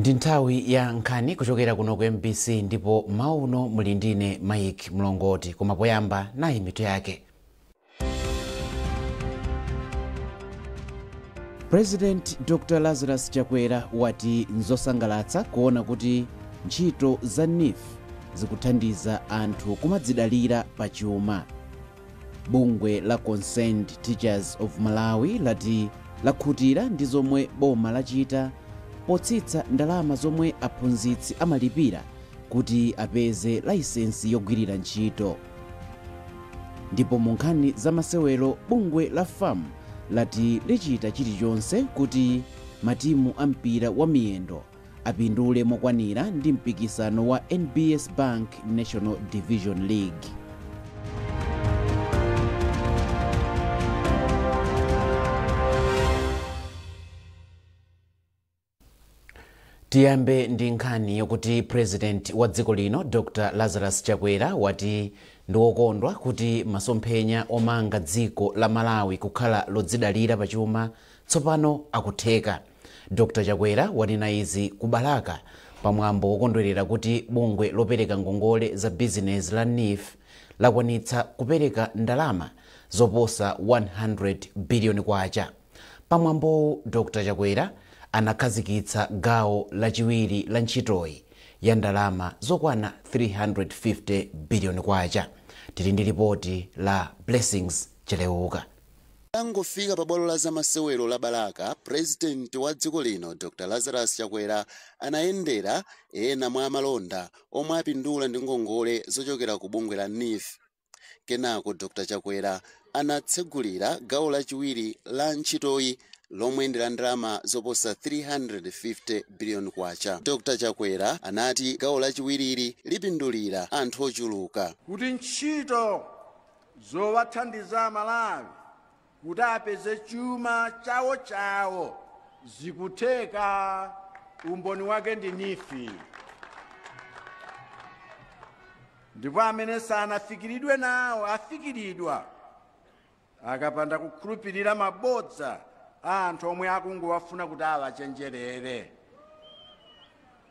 Ndi nthawi ya nkhani kuchokera kuno ku MBC, ndipo mauno muli ndine Mike Mlongoti. Koma poyamba nayi mitu yake. President Dr. Lazarus Chakwera wati nzosangalatsa kuona kuti ntchito za NEEF zikuthandiza anthu kumadzidalira pachuma. Bungwe la Concerned Teachers of Malawi lati lakhutira ndi zomwe boma lachita potsitsa ndalama zomwe aphunzitsi amalipira kuti apeze layisensi yogwirira ntchito. Ndipo mu nkhani za masewero, bungwe la FAM lati lichita chilichonse kuti matimu a mpira wa miyendo apindule mokwanira ndi mpikisano wa NBS Bank National Division League. Tiyambe ndi nkhani yokuti President wa dziko lino Dr. Lazarus Chakwera wati ndi wokondwa kuti masomphenya omanga dziko la Malawi kukhala lodzidalira pachuma tsopano akutheka. Dr. Chakwera wanena izi ku Balaka pamwambo wokondwerera kuti bungwe lopereka ngongole za bizinesi la NEEF lakwanitsa kupereka ndalama zoposa 100 biliyoni kwacha. Pamwambowu Dr. Chakwera anakhazikitsa gawo lachiwiri la ntchitoyi ya ndalama zokwana 350 biliyoni kwacha. Tili ndi ripoti la Blessings Cheleuka. Angofika pa bwalo la zamasewero la Balaka, President wa dziko lino Dr. Lazarus Chakwera anayendera ena mwa amalonda omwe apindula ndi ngongole zochokera ku bungwe la NEEF. Kenako Dr. Chakwera anatsegulira gawo lachiwiri la ntchitoyi lomwe ndi la ndalama zoposa 350 biliyoni kwacha. Dr. Chakwera anati gawo lachiwiriri lipindulira anthu ochuluka. Kuti ntchito zowathandiza Malawi kuti apeze chuma chawo chawo zikutheka, umboni wake ndi NEEF. Ndipo amene sanafikiridwe nawo afikiridwa akapanda kukhulupirira mabodza anthu omwe akungowafuna kuti awachenjerere.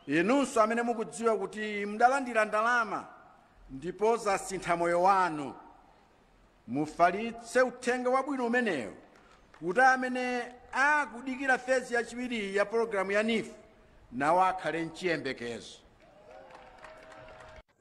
Inunso amene mukudziwa kuti mudalandira ndalama ndipo zasintha moyo wanu, mufalitse uthenga wabwino umenewo kuti amene akudikira fezi yachiwiri ya pologalamu ya NEEF nawo akhale mchiyembekezo.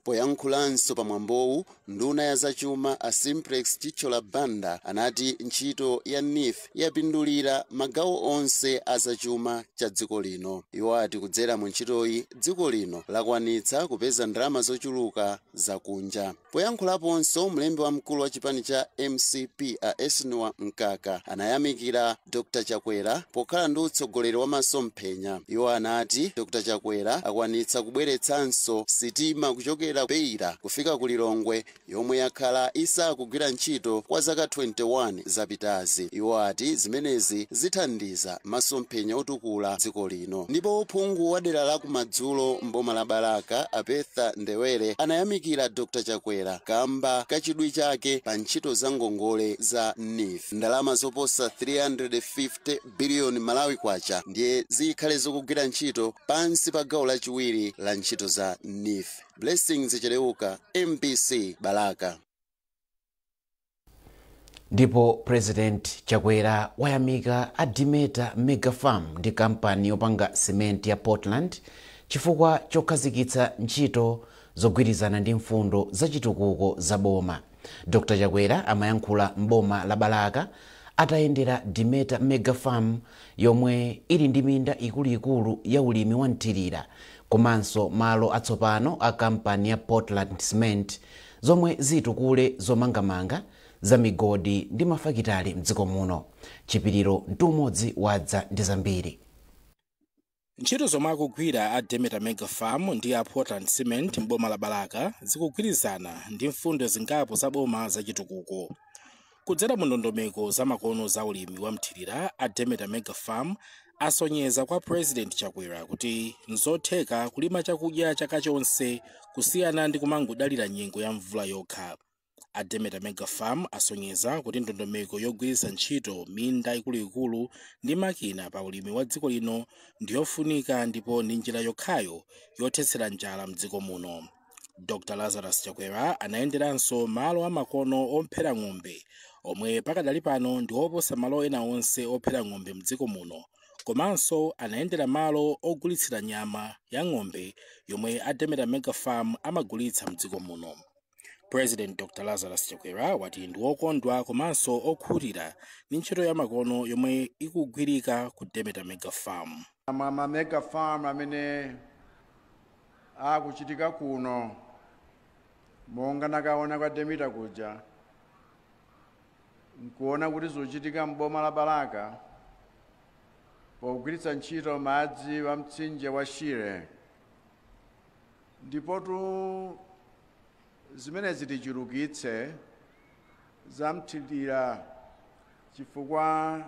Poyankhulanso pamwambowu, nduna ya zachuma a Simplex Chithyola Banda anati ntchito ya NEEF yapindulira magawo onse a zachuma cha dziko lino. Iwo ati kudzera mu ntchitoyi dziko lino lakwanitsa kupeza ndalama zochuluka zakunja. Poyankhulaponso, mlembi wamkulu wa chipani cha MCP a Esnua Mkaka anayamikira Dr. Chakwera pokhala ndi utsogoleri wa masomphenya. Iwo anati Dr. Chakwera akwanitsa kubweretsanso sitima kuchokera Beira kufika ku Lilongwe yomwe yakhala isakugwira ntchito kwa zaka 21 zapitazi. Iwo ati zimenezi zithandiza masomphenya otukula dziko lino. Ndipo uphungu wa dera la kumadzulo mboma la Balaka Apetha Ndewere anayamikira Dr. Chakwera kamba kachidwi chake pa ntchito za ngongole za NEEF. Ndalama zoposa 350 biliyoni Malawi kwacha ndiye zikhale zikugwira ntchito pansi pa gawo lachiwiri la ntchito za NEEF. Blessings Cheleuka, MBC, Balaka. Ndipo President Chakwera wayamika a Demeter Mega Farm ndi kampani yopanga simenti ya Portland chifukwa chokhazikitsa ntchito zogwirizana ndi mfundo zachitukuko za boma. Dr. Chakwera amayankhula mboma la Balaka atayendera Demeter Mega Farm yomwe ili ndi minda ikuluikulu ya ulimi wa mthirira komanso malo atsopano a kampani ya Portland Cement zomwe zitukule zomangamanga za migodi ndi mafakitale mdziko muno. Chipiriro Mtumodzi wadza ndi zambiri. Ntchito zomwe akugwira a Demeter Mega Farm ndi a Portland Cement mboma la Balaka zikugwirizana ndi mfundo zingapo za boma zachitukuko. Kudzera mu ndondomeko zamakono za ulimi wa mthirira, a Demeter Mega Farm asonyeza kwa President Chakwera kuti nzotheka kulima chakudya chaka chonse kusiyana ndi kumangodalira nyengo ya mvula yokha. A Demeter Mega Farm asonyeza kuti ndondomeko yogwiritsa ntchito minda ikuluikulu ndi makina pa ulimi wa dziko lino ndiyofunika ndipo ndi njira yokhayo yothetsera njala mdziko muno. Dr Lazarus Chakwera anayenderanso malo amakono ophera ng'ombe omwe pakadali pano ndi oposa malo ena onse ophera ng'ombe mdziko muno, komanso anayendera malo ogulitsira nyama ya ng'ombe yomwe a Demeter Mega Farm amagulitsa mdziko muno. President Dr Lazarus Chakwera wati ndi wokondwa komanso okhutira ndi ntchito ya makono yomwe ikugwirika ku Demeter Mega Farm. Ma mega farm amene akuchitika kuno, monga nakaona kwa Demeter kuja, nkuona kuti zochitika m'boma la Balaka pogwiritsa ntchito madzi wa mtsinje wa Shire, ndipotu zimenezi tichulukitse zamthirira, chifukwa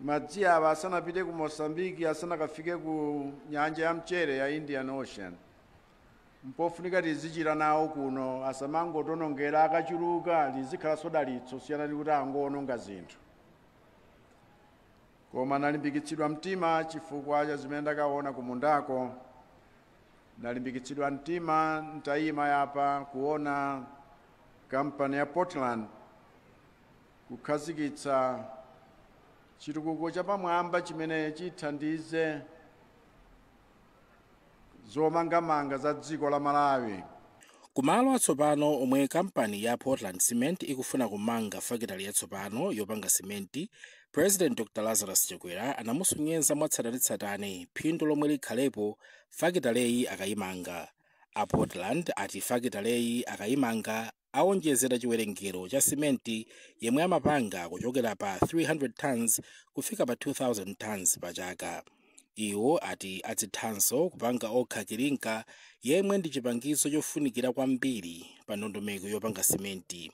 madzi awa asanapite ku Mozambiki, asanakafike ku nyanja ya mchere ya Indian Ocean, mpofunika tizichita nawo kuno, asamangotonongera. Akachuluka lizikhalanso dalitso, siyana ndi kuti angoononga zinthu. Koma nalimbikitsidwa mtima chifukwa cha zimene ndakaona kumundako. Nalimbikitsidwa mtima ntayima yapa kuona kampani ya Portland kukhazikitsa chitukuko chapamwamba chimene chithandize zomangamanga za dziko la Malawi. Kumalo atsopano omwe kampani ya Portland Cement ikufuna kumanga fakitali yatsopano yopanga simenti, President Dr Lazarus Chakwera anamusonyeza mwatsatanetsatane phindu lomwe likhalepo fakitaleyi akayimanga. A Portland ati fakitaleyi akayimanga awonjezera chiwerengero cha simenti yemwe amapanga kuchokera pa 300 tons kufika pa 2000 tons pa chaka. Iwo ati adzithanso kupanga okha kilinka yemwe ndi chipangizo chofunikira kwambiri pa ndondomeko yopanga simenti.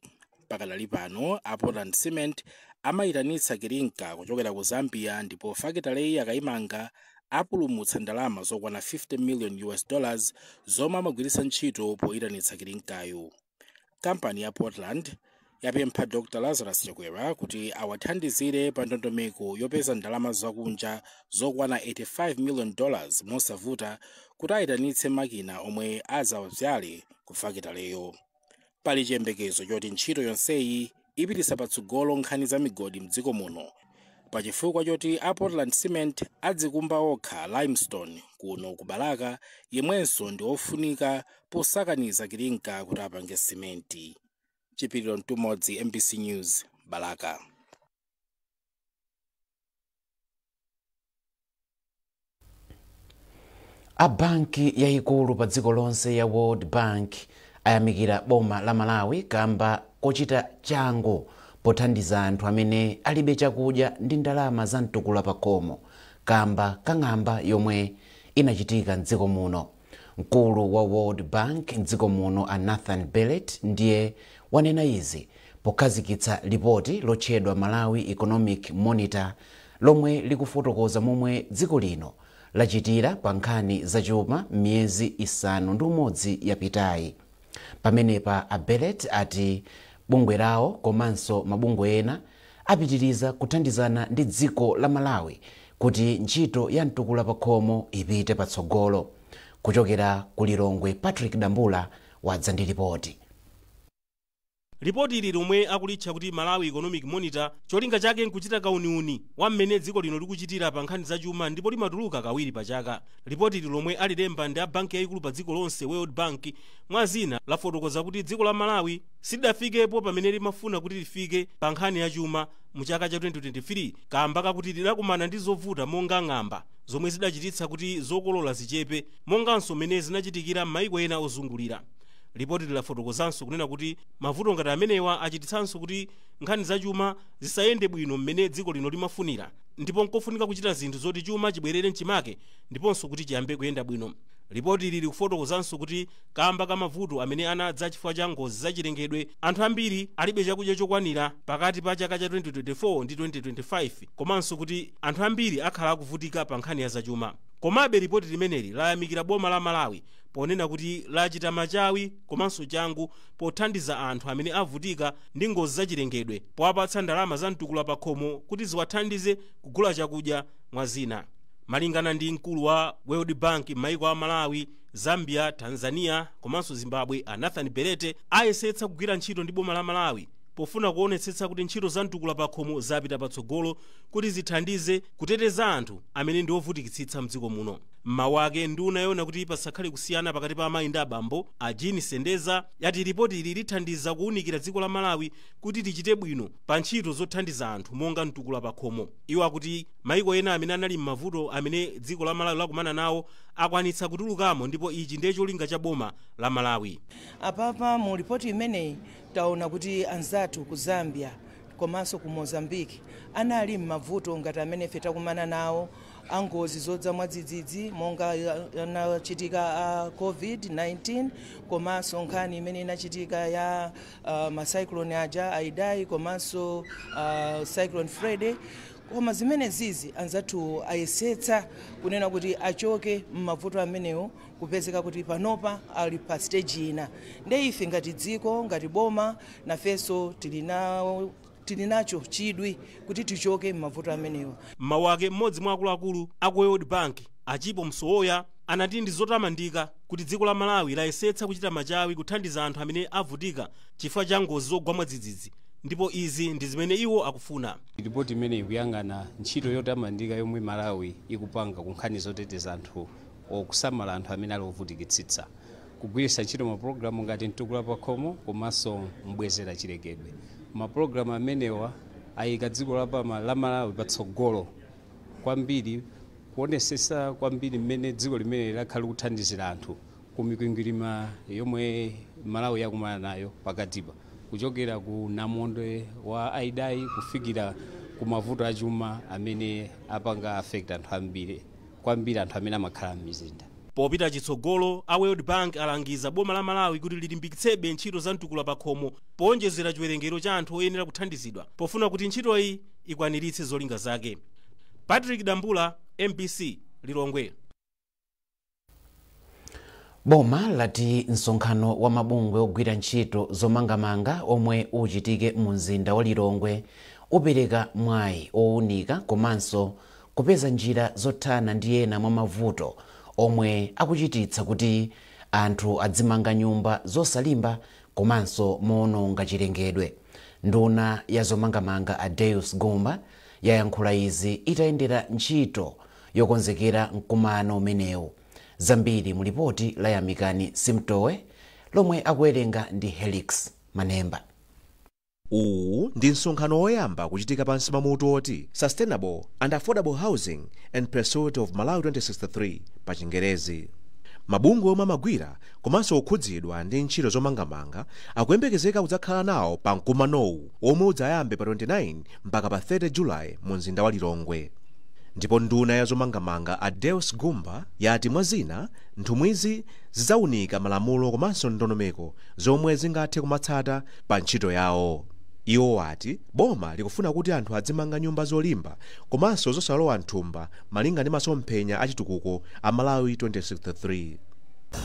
Pakadali pano a Portland Cement amayitanitsa kilinka kuchokera ku Zambia, ndipo fakitaleyi akayimanga apulumutsa ndalama zokwana 50 million US dollars zomwe amagwiritsa ntchito poyitanitsa kilinkayo. Kampani ya Portland yapempha Dr Lazarus Chakwera kuti awathandizire pa ndondomeko yopeza ndalama zakunja zokwana 85 million dollars mosavuta kuti ayitanitse makina omwe azawadzale ku fakitaleyo. Pali chiyembekezo choti ntchito yonseyi ipitisa patsogolo nkhani za migodi mdziko muno, pachifukwa choti a Portland Cement adzikumba okha limestone kuno ku Balaka yemwenso ndi ofunika posakaniza kilinka kuti apange simenti. Chipiliro Mtumodzi, MBC News, Balaka. A banki yayikulu pa dziko lonse ya World Bank ayamikira boma la Malawi kamba kochita changu pothandiza anthu amene alibe chakudya ndi ndalama za mtukula pakhomo kamba kang'amba yomwe inachitika mdziko muno. Mkulu wa World Bank mdziko muno a Nathan Bellet ndiye wanena izi pokhazikitsa lipoti lotchedwa Malawi Economic Monitor lomwe likufotokoza momwe dziko lino lachitira pa nkhani zachuma miyezi 6 yapitayi. Pamenepa a Bellet ati bungwe lawo komanso mabungwe ena apitiriza kuthandizana ndi dziko la Malawi kuti ntchito ya mtukula pakhomo ipite patsogolo. Kuchokera ku Lilongwe, Patrick Dambula wadza ndi ripoti. Lipoti ili lomwe akulitcha kuti Malawi Economic Monitor, cholinga chake nkuchita kauniuni wa mmene dziko lino likuchitira pa nkhani zachuma, ndipo limatuluka kawiri pa chaka. Lipoti ili lomwe alilemba ndi a banki yayikulu pa dziko lonse World Bank, mwa zina lafotokoza kuti dziko la Malawi silidafikepo pamene limafuna kuti lifike pa nkhani yachuma mu chaka cha 2023 kamba kakuti lidakumana ndi zovuta monga ng'amba zomwe zidachititsa kuti zokolola zichepe, monganso mmene zinachitikira m'mayiko ena ozungulira. Lipoti lilafotokozanso kunena kuti mavuto ngati amenewa achititsanso kuti nkhani zachuma zisayende bwino mmene dziko lino limafunira, ndipo nkofunika kuchita zinthu zoti chuma chibwerere mchimake ndiponso kuti chiyambe kuyenda bwino. Lipoti ili likufotokozanso kuti kamba ka mavuto amene anadza chifukwa cha ngozi zachilengedwe, anthu ambiri alibe chakudya chokwanira pakati pa chaka cha 2024 ndi 2025, komanso kuti anthu ambiri akhala akuvutika pa nkhani ya zachuma. Komabe ripoti limeneli layamikira boma la Malawi ponena kuti lachita machawi komanso changu pothandiza anthu amene avutika ndi ngozi zachilengedwe, powapatsa ndalama za mtukula pakhomo kuti ziwathandize kugula chakudya mwa zina. Malingana ndi mkulu wa World Bank m'mayiko a Malawi, Zambia, Tanzania komanso Zimbabwe, a Nathan Belete, ayesetsa kugwira ntchito ndi boma la Malawi pofuna kuonetsetsa kuti ntchito za mtukula pakhomo zapita patsogolo kuti zithandize kuteteza anthu amene ndi ovutikitsitsa mdziko muno. Mmawu ake, nduna yoona kuti pasakhale kusiyana pakati pa amayi ndi abambo, a Jean Sendeza, yati ripoti ili lithandiza kuwunikira dziko la Malawi kuti lichite bwino pa ntchito zothandiza anthu monga mtukula pakhomo. Iwo akuti mayiko ena amene anali m'mavuto amene dziko la Malawi lakumana nawo akwanitsa kutulukamo, ndipo ichi ndiye cholinga cha boma la Malawi. Apapa mu ripoti imeneyi taona kuti anzathu ku Zambia komanso ku Mozambique anali m'mavuto ngati amene ife takumana nawo, angozi zodza mwadzidzidzi monga yanachitika a COVID-19, komanso nkhani imene inachitika ya macyclone aja, Aidai komanso Cyclone Freddy. Koma zimene zizi anzathu ayesetsa kunena kuti achoke m'mavuto amenewo, kupezeka kuti panopa ali pa stage ina. Nde ife ngati dziko, ngati boma, nafenso tili nacho chidwi kuti tichoke m'mavuto amenewo. Mmawu ake, mmodzi mwa akuluakulu aku World Bank, Achipo Msowoya, anati ndi zotamandika kuti dziko la Malawi layesetsa kuchita machawi kuthandiza anthu amene avutika chifukwa cha ngozi zogwa mwadzidzidzi, ndipo izi ndi zimene iwo akufuna. Ripoti imene ikuyang'ana ntchito yotamandika yomwe Malawi ikupanga ku nkhani zoteteza anthu, okusamala anthu amene ali ovutikitsitsa, kugwiritsa ntchito mapulogalamu ngati mtukula pakhomo komanso mbwezera chilengedwe. Mapulogalamu amenewa ayika dziko la Malawi patsogolo kwambiri, kuonesesa kwambiri mmene dziko limene lakhala likuthandizira anthu ku mikwingwirima yomwe Malawi yakumana nayo pakatipa, kuchokera ku namondwe wa Aidai kufikira ku mavuto achuma amene apanga affect anthu ambiri kwambiri, anthu amene amakhala m'mizinda. Popita chitsogolo, a World Bank alangiza boma la Malawi kuti lilimbikitsebe ntchito za mtukula pakhomo powonjezera chiwerengero cha anthu oyenera kuthandizidwa pofuna kuti ntchitoyi ikwaniritse zolinga zake. Patrick Dambula, MBC, Lilongwe. Boma lati msonkhano wa mabungwe ogwira ntchito zomangamanga omwe uchitike mu mzinda wa Lilongwe upereka mwayi owunika komanso kupeza njira zothana ndi ena mwa mavuto omwe akuchititsa kuti anthu adzimanga nyumba zosalimba komanso moononga chilengedwe. Nduna ya zomangamanga, a Deus Gumba, yayankhula izi itayendera ntchito yokonzekera mkumano umenewu. Zambiri mu lipoti la Yamikani Simtowe lomwe akuwerenga ndi Helix Manemba. Uwu ndi msonkhano woyamba kuchitika pansi pa mutu oti "Sustainable and Affordable Housing and Pursuit of Malawi 2063" pa Chingerezi. Mabungwe omwe amagwira komanso kukhudzidwa ndi ntchito zomangamanga akuyembekezeka kudzakhala nawo pa mkumanowu omwe udzayambe pa 29 mpaka pa 30 Julayi mu mzinda wa Lilongwe. Ndipo nduna ya zomangamanga, a Deus Gumba, yati mwa zina nthumwizi zidzawunika malamulo komanso ndondomeko zomwe zingathe kumatsata pa ntchito yawo. Iwo ati boma likufuna kuti anthu adzimanga nyumba zolimba komanso zosalowa mthumba, malinga ndi masomphenya achitukuko a Malawi 2063.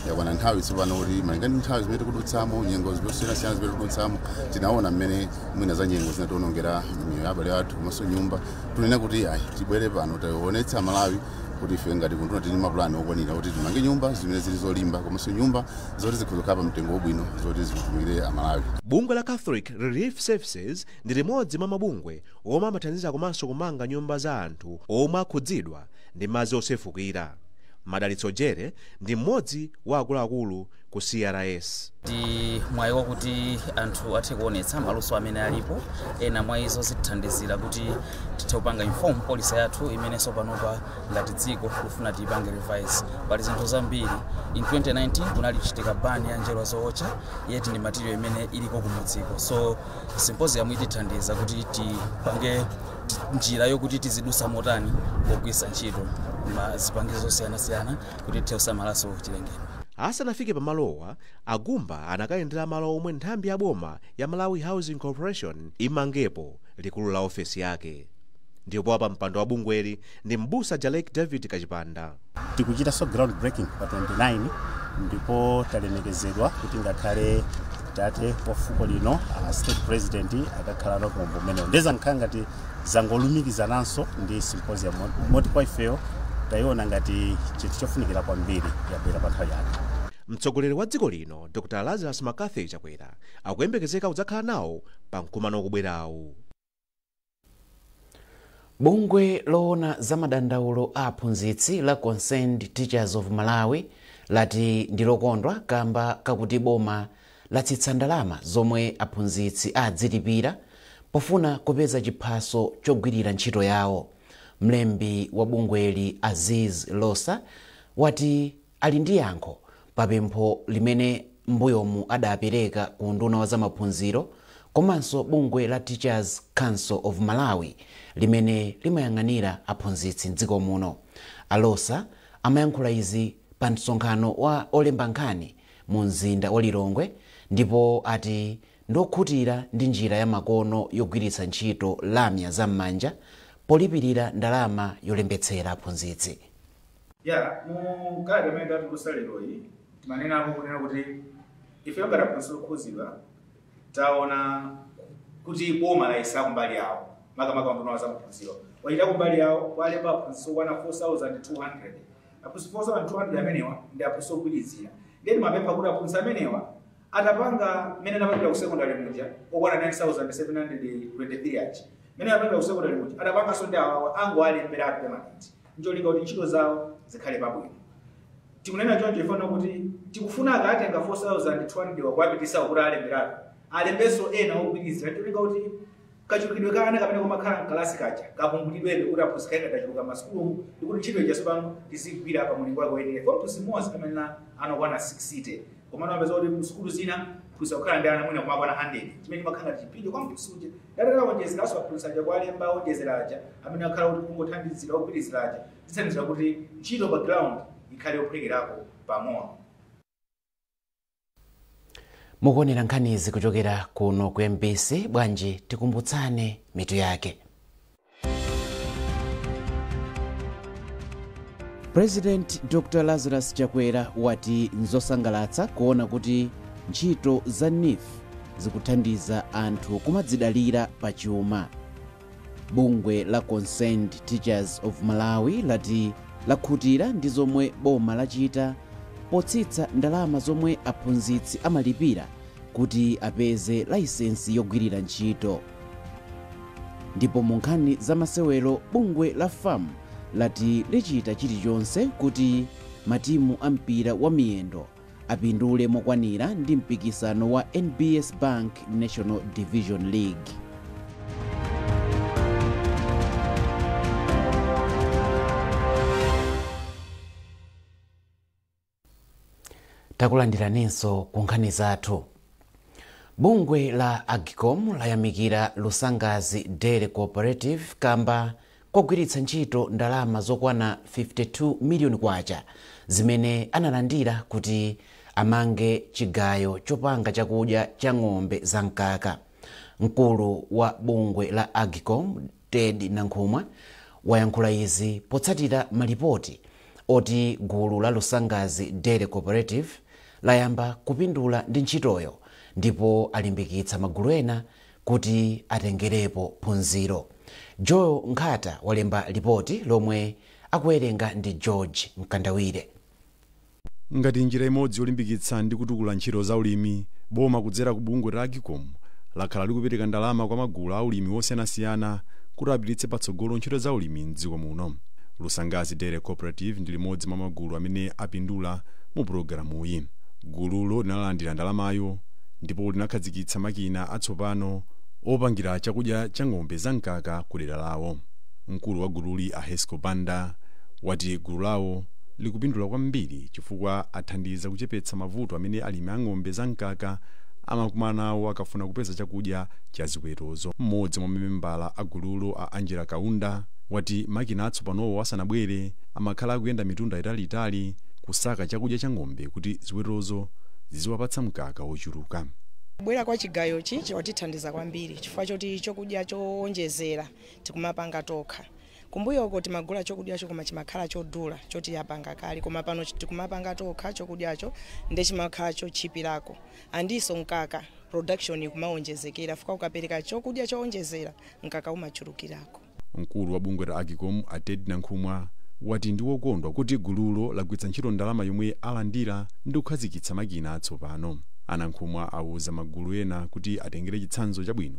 Yakwana nthawi tsopano kuti malinga ndi nthawi zimene tikudutsamo, nyengo zosiyanasiyana zimene tikudutsamo, tinaona mmene mwina za nyengo zinatiwonongera miyoyo ya abale athu komanso nyumba. Tunena kuti ayi, tibwere pano tionetsa Malawi kuti ife ngati kunduna tili mapulani okwanira kuti timange nyumba zimene zili zolimba komanso nyumba zoti zikhoza kukhala pa mtengo wabwino, zoti zitumikire Amalawi. Bungwe la Catholic Relief Services ndi limodzi mwa mabungwe omwe amathandiza komanso kumanga nyumba za anthu omwe akhudzidwa ndi madzi osefukira. Madalitso Jere ndi mmodzi wa akuluakulu ku CRS. Ndi mwayi wakuti anthu athe kuonetsa maluso amene alipo. Ena mwa izo zitithandizira kuti tithe kupanga inform policy yathu imenenso panopa ngati dziko kufuna tiyipange revise. Pali zinthu zambiri. In 2019 kunali kuchitika ban ya njerwa zootcha, yet ndi material imene iliko kumudziko. So symposium itithandiza kuti tipange njira yokuti tizidusa motani pogwiritsa ntchito zipangizo zosiyanasiyana kuti tithe kusamalanso chilengedwe. Asanafike pamalowa, Agumba anakayendera malo omwe nthambi ya boma ya Malawi Housing Corporation imangepo likulu la ofesi yake. Ndipo apa mpando wa bungweli ndi mbusa Jalek David Kachipanda. Tikuchitanso ground breaking pa 29, ndipo talemekezedwa kuti ngakhale tate wa fuko lino, a state president, akakhala nakombo umenewo. Ndeza nkhala ngati zangolumikizananso ndi symposium, moti kwa ifeyo tayiona ngati chinthu chofunikira kwambiri, yabwera pa nthawi yake. Mtsogoleri wa dziko lino Dr Lazarus McCarthy Chakwera akuyembekezeka kudzakhala nawo pa mkumano ukubwerawu. Bungwe loona za madandaulo a aphunzitsi la Concerned Teachers of Malawi lati ndilokondwa kamba kakuti boma latsitsa ndalama zomwe aphunzitsi adzilipira pofuna kupeza chiphaso chogwirira ntchito yawo. Mlembi wa bungweli Aziz Losa wati ali ndi yankho papempho limene mbuyomu adapereka ku nduna wa zamaphunziro komanso bungwe la Teachers Council of Malawi limene limayang'anira aphunzitsi mdziko muno. Alosa amayankhula izi pa msonkhano wa olemba nkhani mu mzinda wa Lilongwe, ndipo ati ndokhutira ndi njira ya makono yogwiritsa ntchito lamya zam'manja polipirira ndalama yolembetsera aphunzitsi. Ya, mu kalata imene tatulutsa leroyi timanenapo kunena kuti ife ngati aphunzitsi okhuzidwa taona kuti boma layesa kumbali yawo, makamaka unduna wa zamaphunziro wachita kumbali yawo kwalemba aphunzitsi okwana 4200. Aphunzitsi 4200 amenewa ndi aphunzitsi ogwirizira. Ndiye timapempha kuti aphunzitsi amenewa atapanga mmene anapangira ku secondary muja, okwana 9723 aja mmene anapangira ku secondary muja, atapanganso ndi awawa angowalemberatu permanent, ncholinga kuti ntchito zawo zikhale pabwino. Tikunena choncho ifuna kuti tikufuna akatenga 4200 wakuwapitisa kuti alemberatu, alembenso ena ogwirizira, ncholinga kuti kachulukidwe ka ana kamene kumakhala mkalasi kaja kapungulidwebe, kuti aphunzitsi kaye katachuluka masukulumu, ndikuti ntchito ija tsopano tizigwira pa mulingo wake woyenera. Fo mphunzitsi mmodzi amene anakwana 60, komano apeza kuti msukulu zina mphunzitsi akukhala ndi ana mwina kumakwana 100, chimene chimakhala chipinjo kwa mphunzitsi uja. Ndatata onjezeranso aphunzitsi aja kuwalemba onjezera aja amene akhala kuti kungothandizira ogwirizira aja, zithandizira kuti ntchito pa ground ikhale yophwekerapo pang'ono. Mukuonera nkhanizi kuchokera kuno ku MBC. Bwanji tikumbutsane mitu yake. President Dr Lazarus Chakwera wati nzosangalatsa kuona kuti ntchito za NEEF zikuthandiza anthu kumadzidalira pachuma. Bungwe la Concerned Teachers of Malawi lati lakhutira ndi zomwe boma lachita potsitsa ndalama zomwe aphunzitsi amalipira kuti apeze layisensi yogwirira ntchito. Ndipo mu nkhani za masewero, bungwe la FAM lati lichita chilichonse kuti matimu a mpira wa miyendo apindule mokwanira ndi mpikisano wa NBS Bank National Division League. Takulandiraninso ku nkhani zathu. Bungwe la AGCOM layamikira Lusangazi Dairy Cooperative kamba kogwiritsa ntchito ndalama zokwana 52 miliyoni kwacha zimene analandira kuti amange chigayo chopanga chakudya cha ng'ombe zamkaka. Mkulu wa bungwe la AGCOM Ted Nankhumwa wayankhula izi potsatira malipoti oti gulu la Lusangazi Dairy Cooperative layamba kupindula ndi ntchitoyo, ndipo alimbikitsa magulu ena kuti atengerepo phunziro. Joel Nkhata walemba lipoti lomwe akuwerenga ndi George Mkandawire. Ngati njira imodzi yolimbikitsa ndi kutukula ntchito za ulimi, boma kudzera ku bungwe la AGCOM lakhala likupereka ndalama kwa magulu a ulimi osiyanasiyana kuti apititse patsogolo ntchito za ulimi mdziko muno. Lusangazi Dairy Cooperative ndi limodzi mwa magulu amene apindula mu pulogalamuyi. Gululo linalandira ndalamayo ndipo linakhazikitsa makina atsopano opangira chakudya cha ng'ombe zamkaka ku dera lawo. Mkulu wa gululi a Hesco Banda wati gulu lawo likupindula kwambiri chifukwa athandiza kuchepetsa mavuto amene alimi a ng'ombe zamkaka amakumana nawo akafuna kupeza chakudya cha ziwetozo. Mmodzi mwa mamembala a gululo a Angela Kaunda wati makina atsopanowo asanabwere amakhala akuyenda mitunda italiitali kusaka chakudya cha ng'ombe kuti ziwetozo ziziwapatsa mkaka wochuluka. Kubwera kwa chigayochi chiwatithandiza kwambiri chifukwa choti chokudya chowonjezera tikumapanga tokha. Kumbuyoko timagula chokudyacho koma chimakhala chodula choti yapanga kale, koma pano tikumapanga tokha chokudyacho ndi chimakhala chotchipirako. Andiso mkaka production ikumawonjezekera fuka ukapereka chokudya chowonjezera mkaka umachulukirako. Mkulu wa bungwe la AGCOM a Ted Nankhumwa wati ndi wokondwa kuti gululo lagwiritsa ntchito ndalama yomwe alandira ndi kukhazikitsa makina atsopano. Anankhumwa awuza magulu ena kuti atengere chitsanzo chabwino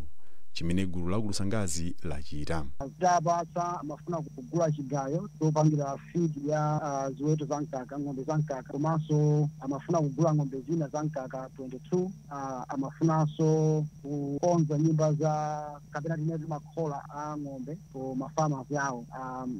chimene gulu la Kulusangazi lachita. Tapasa amafuna kugula chigayo chopangira feed ya ziweto za mkaka, ng'ombe za mkaka, komanso amafuna kugula ng'ombe zina za mkaka 22. Amafunanso kukonza nyumba za kapena tinezi makhola a ng'ombe ku mafarmers yawo,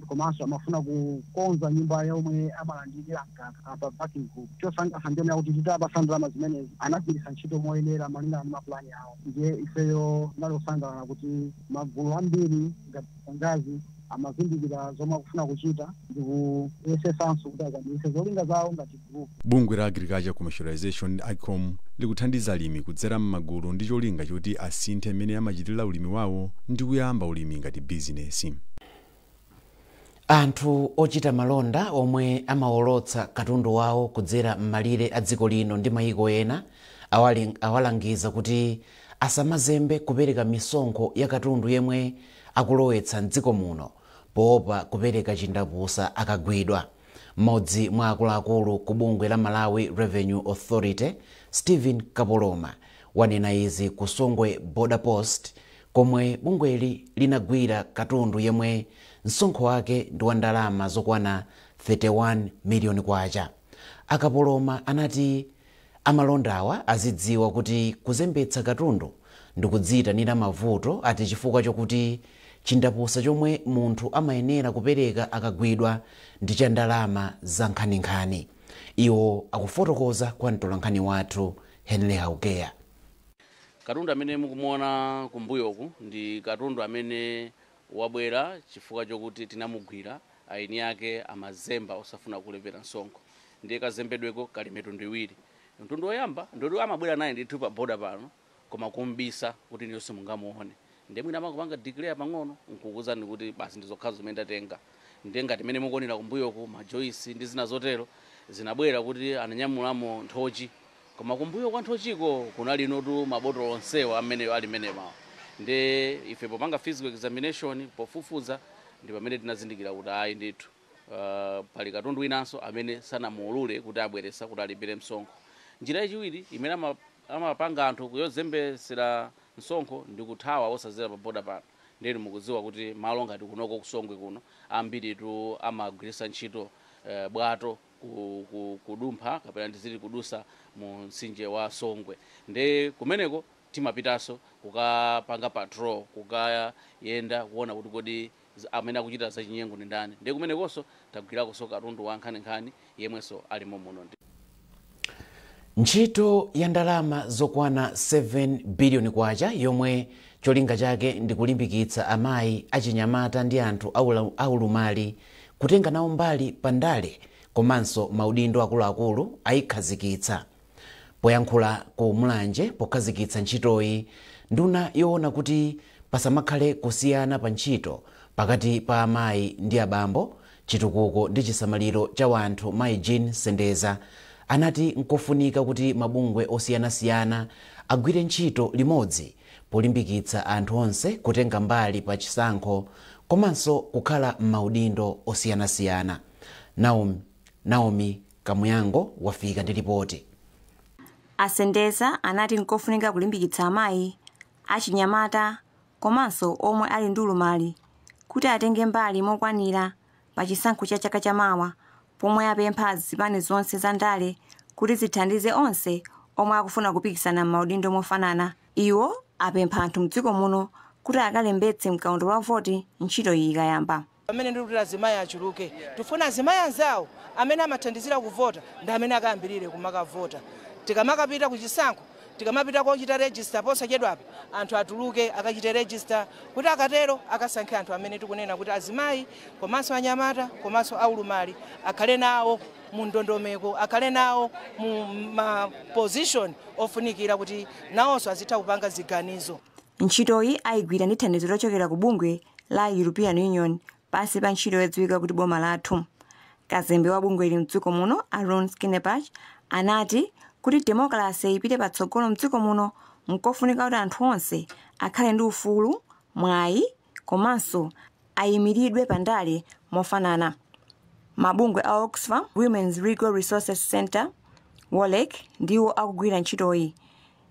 komanso amafuna kukonza nyumba yomwe amalandirira mkaka pa packing group. Chosangalatsa ndiona kuti titapasa ndalama zimenezi anagwiritsa ntchito moyenera malingana ndi mapulani awo. Ndiye ifeyo tinalosangalala kuti magulu ambiri ngati Sangazi amazindikira zomwe akufuna kuchita ndi kuyesetsanso kuti akwaniritse zolinga zawo ngati group. Bungwe la Agriculture Commercialization AGCOM likuthandiza alimi kudzera m'magulu ndi cholinga choti asinthe mmene amachitira ulimi wawo ndi kuyamba ulimi ngati bizinesi. Anthu ochita malonda omwe amawolotsa katundu wawo kudzera m'malire a dziko lino ndi mayiko ena awalangiza kuti asamazembe kupereka misonkho ya katundu yemwe akulowetsa mdziko muno poopa kupereka chindapusa akagwidwa. Mmodzi mwa akuluakulu ku bungwe la Malawi Revenue Authority, Stephen Kapoloma, wanena izi ku Songwe Border Post komwe bungweli linagwira katundu yemwe msonkho wake ndi wa ndalama zokwana 31 miliyoni kwacha. Akapoloma anati amalondawa azidziwa kuti kuzembetsa katundu ndikudziyitanira mavuto ati chifukwa chokuti chindapusa chomwe munthu amayenera kupereka akagwidwa ndi cha ndalama za nkhaninkhani. Iwo akufotokoza kwa mtolankhani wathu Henry Haukeya. Katundu amene mukumuona kumbuyoku ndi katundu amene wabwera chifukwa chokuti tinamugwira aini ake amazemba osafuna kulipira msonkho. Ndiye kazembedweko kali mitundu iwiri. Mtundu woyamba ndoti amabwera naye ndithu pa boda pano koma kumbisa kuti ndiyonse mungamuone. Ndiye mwina amakupanga declare pang'ono nkukuwuzani kuti basi ndizokhazo zimene ndatenga. Ndiye ngati mmene mukuonera kumbuyoku majoyisi ndi zina zotero zinabwera kuti ananyamulamo nthochi, koma kumbuyo kwa nthochiko kunali notu mabotolo onsewa amene ali menemawo. Ndiye ife popanga physical examination pofufuza ndi pamene tinazindikira kuti ayi ndithu pali katundu winanso amene sanamuulule kuti abweresa kuti alipire msonkho. Njira yachiwiri imene amapanga anthu kuyozembesera msonkho ndi kuthawa osazera pa boda pano. Ndiye mukudziwa kuti malo ngati kunoko kusongwe kuno ambiritu amagwiritsa ntchito bwato kudumpha kapena ndizili kudusa mu mtsinje wa Songwe. Ndiye kumeneko timapitanso kukapanga patrol, kukayenda kuona kuti kodi amene akuchita zachinyengo ndi ndani. Ndiye kumenekonso tagwirakonso katundu wa nkhaninkhani yemwenso alimo muno. Ntchito ya ndalama zokwana 7 biliyoni kwacha yomwe cholinga chake ndi kulimbikitsa amayi achinyamata ndi anthu aulumali kutenga nawo mbali pandale komanso maudindo akuluakulu ayikhazikitsa. Poyankhula ku Mulanje pokhazikitsa ntchitoyi, nduna yoona kuti pasamakhale kusiyana pa ntchito pakati pa amayi ndi abambo, chitukuko ndi chisamaliro cha wanthu mayi Jean Sendeza anati nkofunika kuti mabungwe osiyanasiyana agwire ntchito limodzi polimbikitsa anthu onse kutenga mbali pa chisankho komanso kukhala m'maudindo osiyanasiyana. Naomi Kamuyango wafika ndi ripoti. Asendeza anati nkofunika kulimbikitsa amayi achinyamata komanso omwe ali ndi ulumali kuti atenge mbali mokwanira pa chisankho cha chaka chamawa, pomwe apempha zipani zonse za ndale kuti zithandize onse omwe akufuna kupikisana m'maudindo mofanana. Iwo apempha anthu mdziko muno kuti akalembetse mkaundula wa voti ntchito iyi ikayamba. Pamene ndikuti azimayi achuluke, tifuna azimayi anzawo amene amathandizira kuvota ndi amene akayambirire kumakavota. Tikamakapita kuchisankho Tikamapita kochita register posachedwapa, anthu atuluke akachite register, kuti akatero akasankhe anthu amene tikunena kuti azimayi komanso anyamata komanso aulumali akhale nawo mu ndondomeko, akhale nawo mu ma position ofunikira kuti nawonso azitha kupanga ziganizo. Ntchitoyi ayigwira ndi thandizo lochokera ku bungwe la European Union pansi pa ntchito yodziwika kuti Boma Lathu. Kazembe wa bungweli mdziko muno, Aaron Skinepach, anati kuti demokrasi ipite patsogolo mdziko muno nkofunika kuti anthu onse akhale ndi ufulu, mwayi komanso ayimiridwe pandale mofanana. Mabungwe a Oxfam, Women's Legal Resources Center, WOLREC ndiwo akugwira ntchitoyi.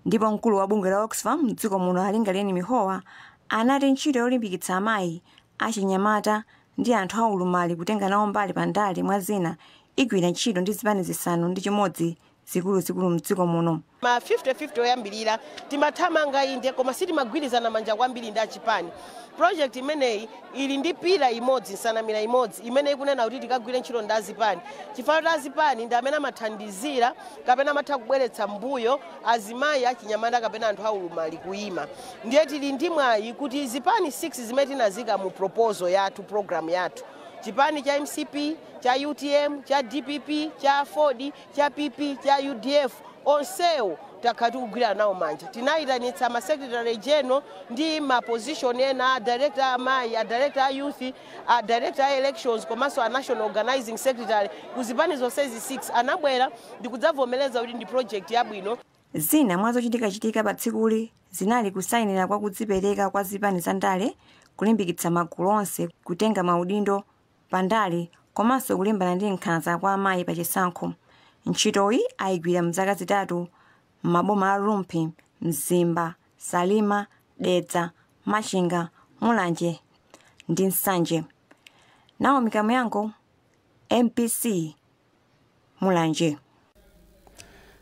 Ndipo mkulu wa bungwe la Oxfam mdziko muno, Alingaleni Mihowa, anati ntchito yolimbikitsa amayi, achinyamata ndi anthu aulumali kutenga nawo mbali pandale mwa zina igwira ntchito ndi zipani 6 zikuluzikulu mdziko muno. Ma 50-50 oyambirira timathamanga inde, koma sitimagwirizana manja kwambiri ndi achipani. Project imeneyi ili ndi pillar imodzi, nsanamira imodzi imene ikunena kuti tikagwire ntchito ndi azipani, chifukwa kuti azipani ndi amene amathandizira kapena amatha kubweretsa mbuyo azimayi, achinyamata kapena anthu aulumali kuyima. Ndiye tili ndi mwayi kuti zipani 6 zimene tinazika mu proposal yathu, program yathu, chipani cha MCP, cha UTM, cha DPP, cha FORD, cha PP, cha UDF, onsewo takhala tikugwirana nawo manja. Tinayitanitsa ma secretary general ndi ma position ena, a director amayi, a director a youth, a director a elections komanso a national organizing secretary kuzipani zonsezi 6, anabwera ndikudzavomereza kuti ndi project yabwino. Zina mwa zochitikachitika pa tsikuli zinali kusayinira kwa kudzipereka kwa zipani za ndale, kulimbikitsa magulu onse kutenga maudindo pandale komanso kulimbana ndi nkhanza kwa amayi pachisankho. Ntchitoyi ayigwira mzaka 3 m'maboma a Rumphi, Mzimba, Salima, Dedza, Machinga, Mulanje ndi Nsanje. Naomi Kamuyango, MBC, Mulanje.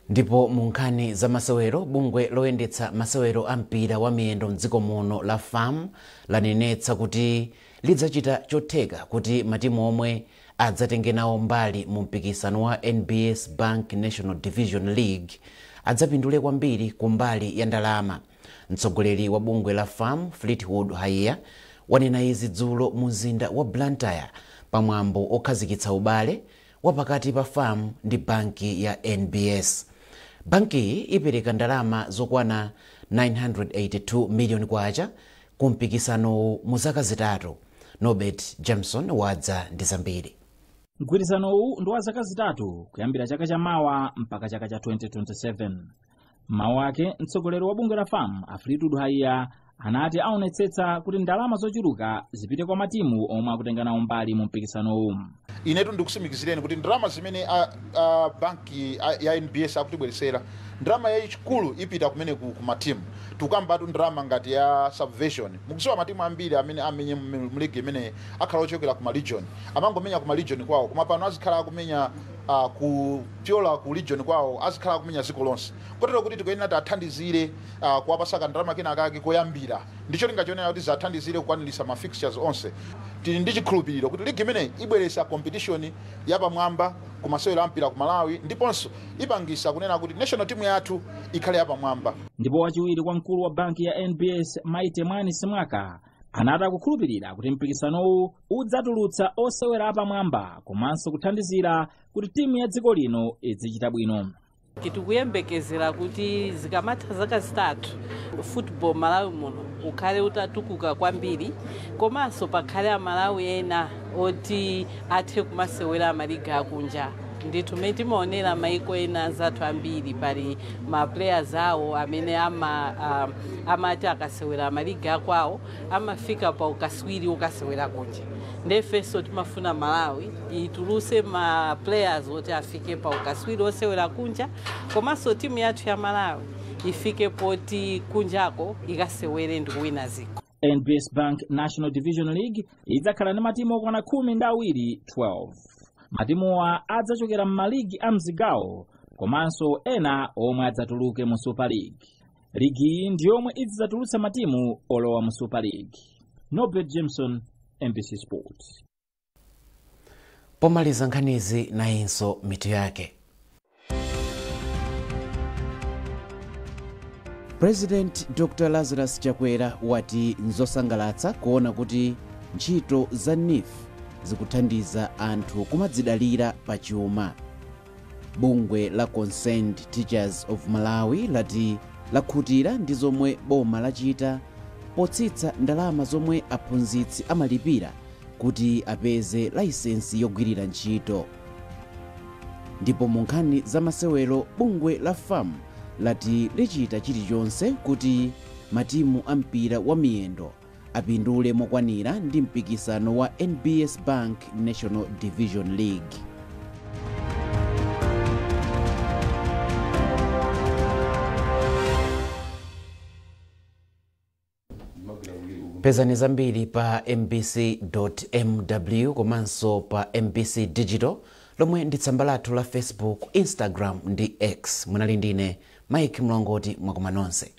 Ndipo mu nkhani za masewero, bungwe loyendetsa masewero a mpira wa miyendo mdziko muno la FAM lanenetsa kuti lidzachita chotheka kuti matimu omwe adzatenge nawo mbali mu mpikisano wa NBS Bank National Division League adzapindule kwambiri kumbali ya ndalama. Mtsogoleri wa bungwe la FAM, Fleetwood Haiya, wanena izi dzulo mu mzinda wa Blantyre pamwambo okhazikitsa ubale wapakati pa FAM ndi banki ya NBS. Bankiyi ipereka ndalama zokwana 982 miliyoni kwacha ku mpikisano mu zaka 3. Norbert Jameson wadza ndi zambiri. Mgwirizano uwu ndi wa zaka 3 kuyambira chaka chamawa mpaka chaka cha 2027. Mawu ake, mtsogoleri wa bungwe la FAM, a Fleetwood Haiya, anati aonetsetsa kuti ndalama zochuluka zipite kwa matimu omwe akutenga nawo mbali mu mpikisano uwu. Inetu ndikusimikizireni kuti ndalama zimene banki ya NBS akutibweresera, ndalama yayikulu ipita kumene ku matimu. Tikukambatu ndalama ngati ya subvention. Mukudziwa matimu ambiri amene amenye mu ligi imene akhala ochokera ku ma region, amangomenya ku ma region kwawo, koma pano azikhala akumenya kupyola ku region kwawo, azikhala akumenya dziko lonse, kotero kuti tikuyenera tiathandizire kuwapasa kandalama kena kake koyambira ndicho linga kuti zathandizire kukwaniritsa ma fixtures onse. Tili ndi chikhulupiriro kuti ligi imeneyi ibweretsa competition yapamwamba ku masewero ampira ku Malawi, ndiponso ipangisa kunena kuti national team yathu ikhale yapamwamba. Ndipo wachiwiri kwa mkulu wa banki ya NBS, Maite Mwani Simwaka, anati akukhulupirira kuti mpikisanowu udzatulutsa osewera apamwamba komanso kuthandizira kuti timu ya dziko lino izichita bwino. Tikuyembekezera kuti zikamatha zaka 3 football Malawi muno ukhale utatukuka kwambiri, komanso pakhale Amalawi ena oti athe kumasewera amaliga akunja. Ndithu mmene timaonera maiko ena anzathu ambiri, pali ma players awo amene amati akasewera amaliga akwawo amafika pa ukaswiri ukasewera kunja. Ndefenso timafuna Malawi ituluse ma players oti afike pa ukaswiri osewera kunja, komanso timu yathu ya Malawi ifike poti kunjako ikasewere ndi kuwina zikho. NBS Bank National Division League idzakhala ndi matimu okwana 12, 12. Matimuwa adzachokera m'maligi a mzigawo komanso ena omwe adzatuluke mu Super League. Ligi iyi ndi yomwe izidzatulutsa matimu olowa mu Super League. Norbert Jameson, MBC Sport. Pomaliza nkhanizi, nayinso mitu yake. President Dr Lazarus Chakwera wati nzosangalatsa kuona kuti ntchito za NEEF zikuthandiza anthu kumadzidalira pachuma. Bungwe la Concerned Teachers of Malawi lati lakhutira ndi zomwe boma lachita potsitsa ndalama zomwe aphunzitsi amalipira kuti apeze layisensi yogwirira ntchito. Ndipo mu nkhani za masewero, bungwe la FAM lati lichita chilichonse kuti matimu a mpira wa miyendo apindule mokwanira ndi mpikisano wa NBS Bank National Division League. Pezani zambiri pa mbc.mw komanso pa MBC Digital, lomwe ndi tsamba lathu la Facebook, Instagram ndi X. Munali ndine Mike Mlongoti. Mwakoma nonse.